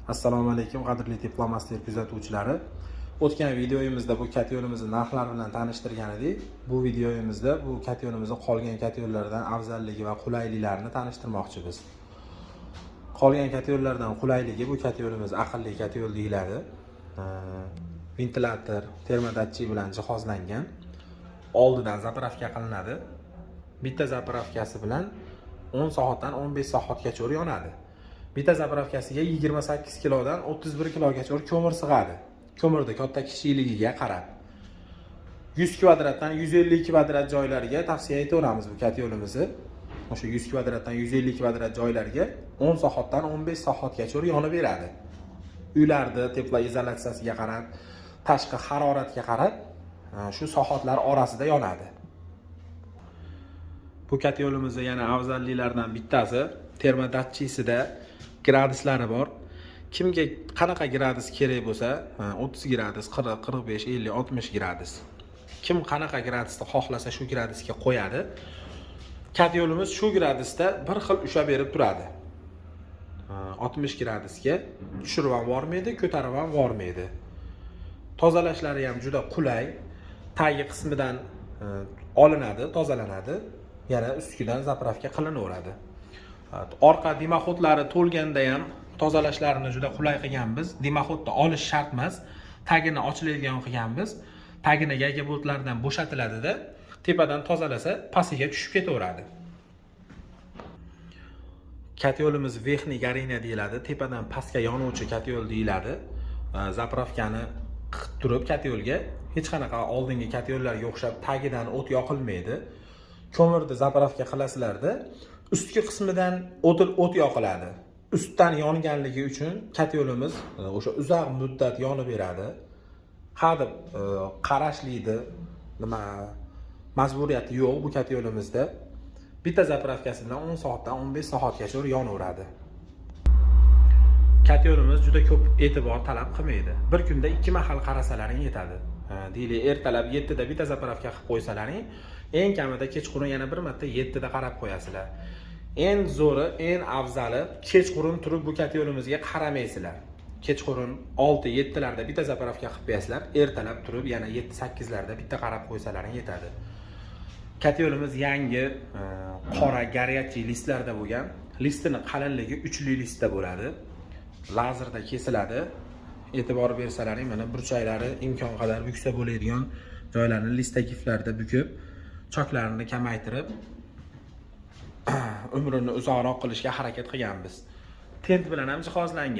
Assalomu alaykum, qadrli Teplomaster kuzatuvchilari. O'tgan videoyimizda bu kotelimizni narxlari bilan tanishtirgan edik. Bu videoyimizda bu kotelimizni qolgan kotellardan afzalligi va qulayliklarini tanishtirmoqchimiz. Qolgan kotellardan qulayligi, bu kotelimiz aqlli kotel deyiladi. Ventilator, термодатчик bilan jihozlangan. Oldidan заправка qilinadi. Bitta заправка si bilan 10 soatdan 15 soatgacha yonadi. Bitta заправка siga 28 kilodan 31 kilogacha ko'mir sig'adi. Ko'mirni katta kichikligiga qarab. 100 kvadratdan 150 kvadrat joylarga tavsiya etaveramiz bu kotelimizni. O'sha 100 kvadratdan 150 kvadrat joylarga 10 soatdan 15 soatgacha yonib beradi. Uylarni теплоизоляция siga qarab, tashqi haroratga qarab, shu soatlar orasida yonadi. Bu kotelimizni yana afzalliklaridan bittasi термодатчик sida graduslari bor. Kimga qanaqa gradus kerak bo'lsa, 30 gradus, 40, 45, 50, 60 gradus. Kim qanaqa gradusda xohlasa, shu gradusga qo'yadi. Kotelimiz shu gradusda bir xil ushlab berib turadi. 60 gradusga tushirib ham bormaydi, ko'tarib ham bormaydi. Tozalashlari ham juda qulay. Tagi qismidan olinadi, tozalanadi. Yana ustidan заправка qilinaveradi. Orqa дымоход lari to'lganda ham tozalashlarini juda qulay qilganmiz. Дымоход ni olish shart emas. Tagini ochiladigan qilganmiz. Tagini гайка boltlardan bo'shatiladida, tepadan tozalasa, pastiga tushib ketaveradi. Kotelimiz верхний горение deyiladi. Tepadan pastga yonuvchi kotel deyiladi. Заправка ni qilib turib kotelga hech qanaqa oldingi kotellarga o'xshab tagidan o't yoqilmaydi. Ko'mirni заправка qilasizlarda, ustki qismidan o't yoqiladi. Ustdan yonganligi uchun kotelimiz o'sha uzoq muddat yonib beradi. Ha deb qarashlikni nima majburiyati yo'q bu kotelimizda. Bitta заправка si bilan 10 soatdan 15 soatgacha yonaveradi. Kotelimiz juda ko'p e'tibor talab qilmaydi. Bir kunda ikki mahal qarasalaring yetadi. Deylik, ertalab 7 da bitta заправка qilib qo'ysalaring, eng kamida kechqurun yana bir marta 7 da qarab qo'yasizlar. Eng zo'ri, eng afzali, kechqurun turib bu kotelimizga qaramaysizlar. Kechqurun 6-7 larda bitta заправка qilib qo'yasizlar, ertalab turib yana 7-8 larda bitta qarab qo'ysalaring yetadi. Kotelimiz yangi qora горячий listlarda bo'lgan. Listini qalinligi uchli listda bo'ladi. Lazerda kesiladi. E'tibor bersalaring, mana burchaklari imkon qadar buksa bo'ladigan joylarni листогиб larda bukib, choklarini kamaytirib, umrini uzoqroq qilishga harakat qilganmiz. Тент bilan ham jihozlangan.